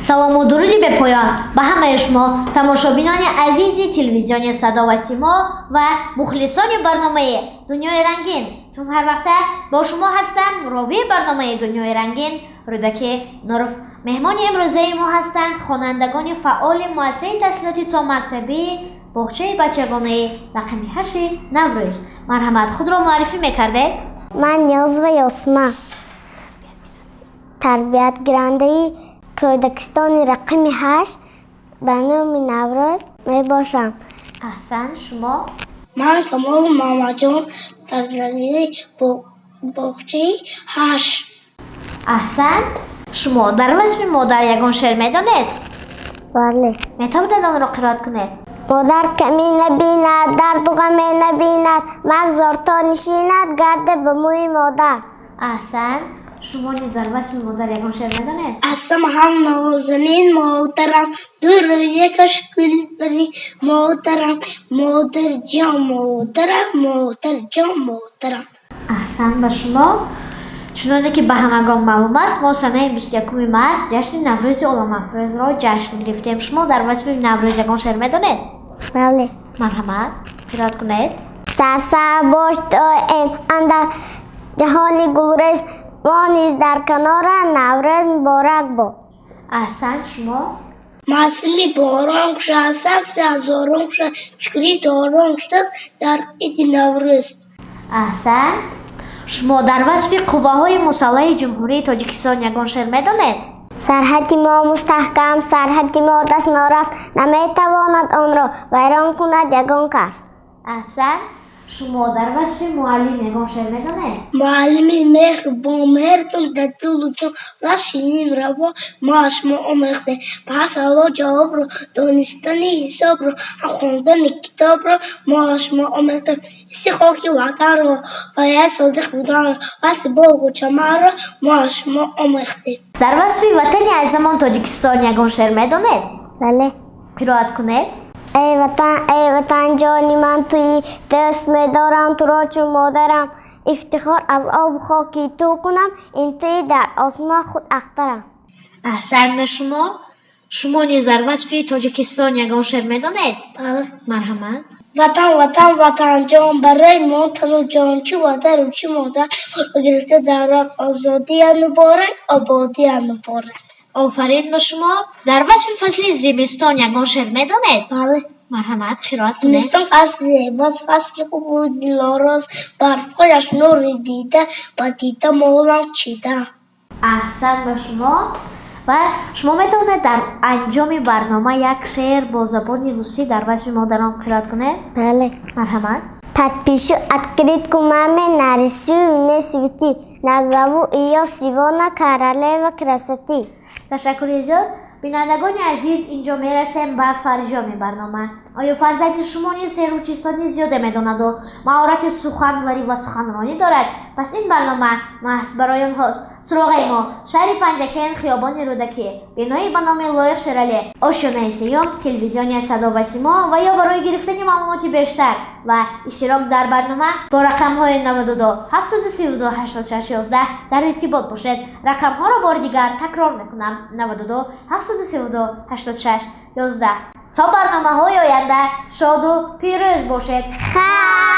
Салому дуруди бепоён ба ҳамаи шумо, тамошобинони азизи телевизиони «Садо ва Симо» ва мухлисони барномаи «Дунёи рангин». Чун ҳар вақта бо шумо ҳастам, ровии барномаи «Дунёи рангин» Рӯдаки Нуров. Меҳмони имрӯзаи мо ҳастанд хонандагони фаъоли муассисаи таҳсилоти томактабии боғчаи бачагонаи рақами 8 «Наврӯз». Марҳамат, худро муаррифӣ мекардед? Ман Ниёзова Ёсума, тарбиятгирандаи кӯдакистони рақами 8 ба номи «Наврӯз» мебошам. Аҳсан, шумо? Ман Камолу Муҳаммадҷон, тарбиятгирандаи боғчаи 8. Аҳсан, шумо дар васфи модар ягон шеър медонед? Бале. Метавонед онро қироат кунед? Модар камӣ набинад, дарду ғаме набинад, магзор то нишинад гарде ба мӯи модар. Аҳсан, шумо низ дар васфи модар ягон шеър медонед? Астам ҳам нозанин модарам, ду рӯякаш гулбарин модарам, модарҷон модарам, модарҷон модарам. Аҳсан ба шумо. Чуноне ки ба ҳамагон маълум аст, мо санаи 21-уми март ҷашни Наврӯзи оламафрӯзро ҷашн гирифтем. Шумо дар васфи Наврӯз ягон шеър медонед? Бале. Марҳамат, қироат кунед. Сарсабз бош доим андар ҷаҳони гулрез, мо низ дар канора, Наврӯз муборак бод. Аҳсан, шумо? Масли борон кушад, сабзи ҳазорон кушад, шукри дорон кушадааст дар иди Наврӯз. Аҳсан, шумо дар васфи қувваҳои мусаллаҳи Ҷумҳурии Тоҷикистон ягон шеър медонед? Сарҳади мо мустаҳкам, сарҳади мо дастнорас, наметавонад онро вайрон кунад ягон кас. Аҳсан, шумо дар васфи муаллим ягон шеър медонед? Муаллими меҳрубон, меҳртон дар дилу ҷон, лафзи ширин равон мо аз шумо омӯхтем. Ба ҳар савол ҷавобро, донистани ҳисобро, ҳам хондани китобро мо аз шумо омӯхтем. Ҳисси хоки ватанро, ғоят содиқ буданро, васфи боғу чаманро мо аз шумо омӯхтем. Дар васфи ватани азизамон Тоҷикистон ягон шеър медонед? Бале. Қироат кунед. Эй ватан, эй ватан, ҷони ман туӣ, дӯст медорам туро чун модарам, ифтихор аз обу хоки ту кунам, ин туӣ дар осмон худ ахтарам. Аҳсан ба шумо. Шумо низ дар васфи Тоҷикистон ягон шеър медонед? Бале. Марҳамат. Ватан, ватан, ватанҷон, барои мо тану ҷон, чу ватану чу модар гирифта дар роҳ, озодиям муборак, ободиям муборак. Офарин ба шумо. Дар васфи фасли зимистон ягон шеър медонед? Бале. Марҳамат, қироат кунед. Зимистон фасли зебост, фасли хубу дилорост, барфҳояш нури дида ба дида молам чида. Аҳсан ба шумо. Ва шумо метавонед дар анҷоми барнома як шеър бо забони русӣ дар васфи модарон қироат кунед? Бале. Марҳамат. Подпишу открытку маме, нарисую мне цветы, назову её сегодня королева красоты. Ташаккури зиёд. Бинандагони азиз, инҷо мерасем ба фарҷоми барнома. Оё фарзанди шумо низ сеҳру чистони зиёде медонаду маҳорати суханварӣ ва суханронӣ дорад? Пас ин барнома маҳз барои онҳост. Суроғаи мо: шаҳри Панҷакент, хиёбони Рӯдакӣ, бинои ба номи Лоиқ Шералӣ, ошёнаи сеюм, телевизиони «Садо ва Симо». Ва ё барои гирифтани маълумоти бештар ва иштирок дар барнома бо рақамҳои 92 732 86 11 дар иртибот бошед. Рақамҳоро бори дигар такрор мекунам: 92 732 86 11. То барномаҳои оянда шоду пирӯз бошед. Хайр.